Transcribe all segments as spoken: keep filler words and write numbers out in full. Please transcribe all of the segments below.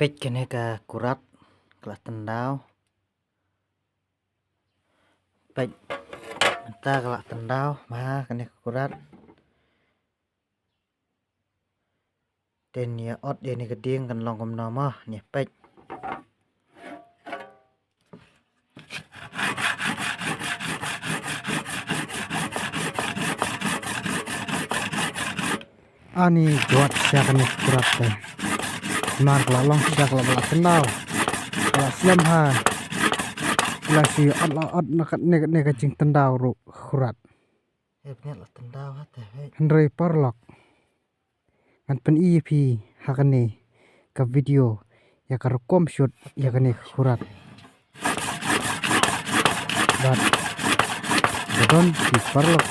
Peit kane ka kurat ka la tyndaw. Peit mynta ka la tyndaw ma kane ka kurat. Te nia ot ïa ne ka dieng kan long kumno mo, nia peit. Ani jwat sha kane ka kurat te. Mar ka la long sha ka la ba la tyndaw. Ka la slem ha. Ka la shu ot la ot na katne katne ka jingtyndaw ruh kurat. Hep ne la tyndaw ha te hei. Hynrei paralok, ngan pyni ïa phi ha kane ka video ïa ka rukom shoot ïa kane ka kurat. Bad ka don ki paralok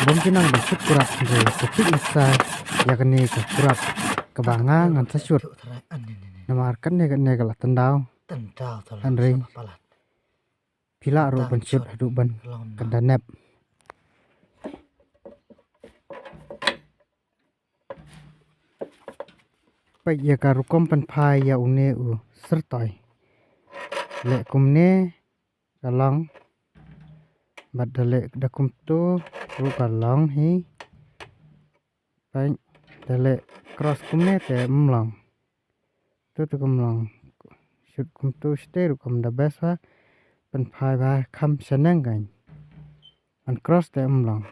bym ju nang ban shoot kurat hynrei ka peit nuksa ïa kane ka kurat kaba nga ngan sa shoot. Namar kane kane ka la tyndaw. Hynrei phi lah ruh ban shoot haduh ban kan da nep. Peit ïa ka rukom pynphai ïa une u syrtoi. Leh kumne ka long. Bad da leh da kumtu ruh ka long hi. Peit, da leh cross kumne te ym long. Tu tu kum long. Shoot kumtu shatei ruh kum da best ba pynphai ba kham shaneng kan. Ban cross te ym long.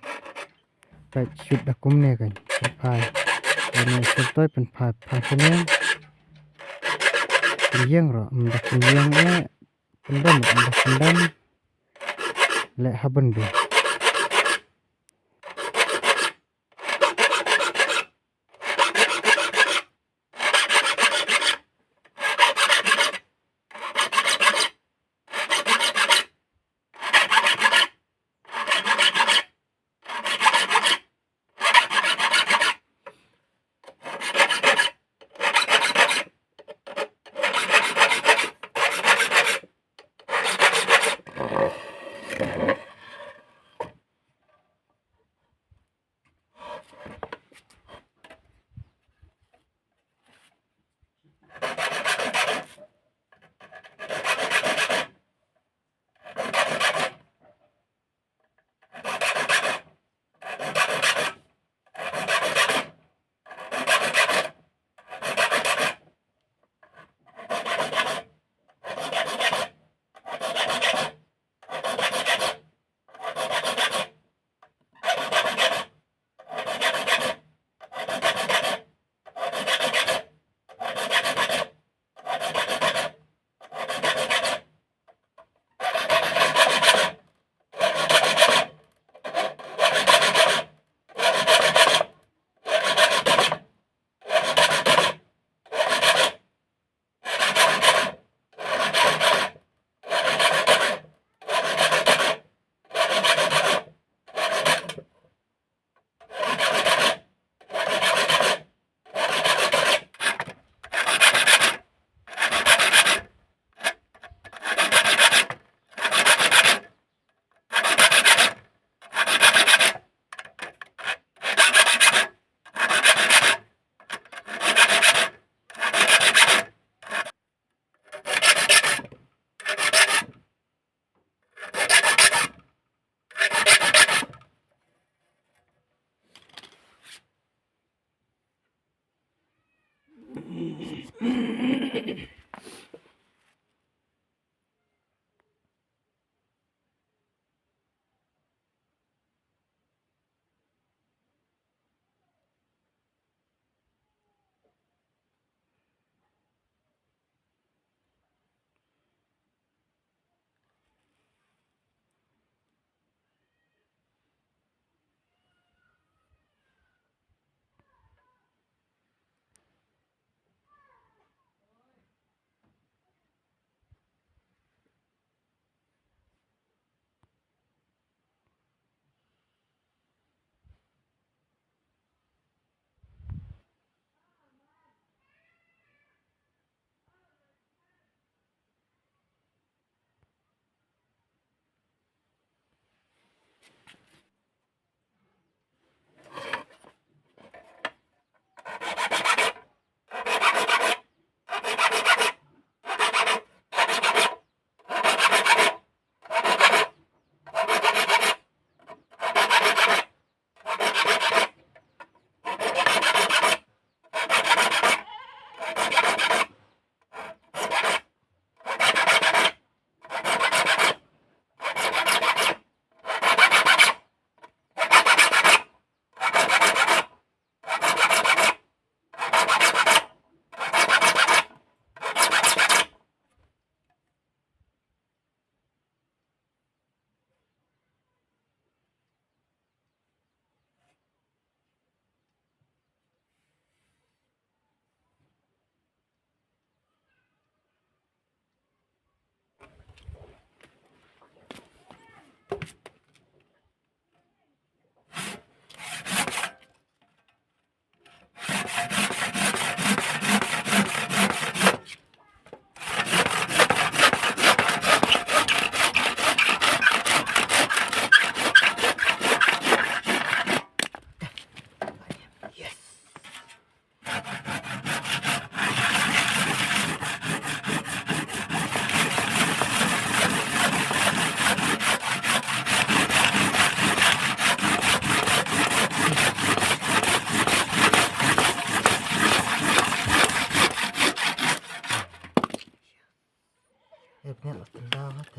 Peit shoot da kumne kan pynphai. Ïa ne syrtoi pynphai phang shaneng. Pynïeng ruh ym da pynïeng eh. Pyndem ruh ym da pyndem. Leh ha bynta.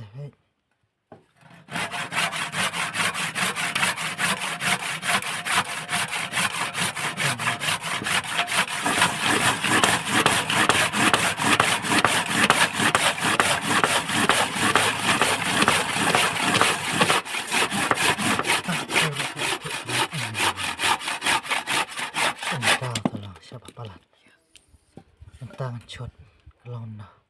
Hei. Ngan tang to lang sha ba palat. Ngan tang chot long na.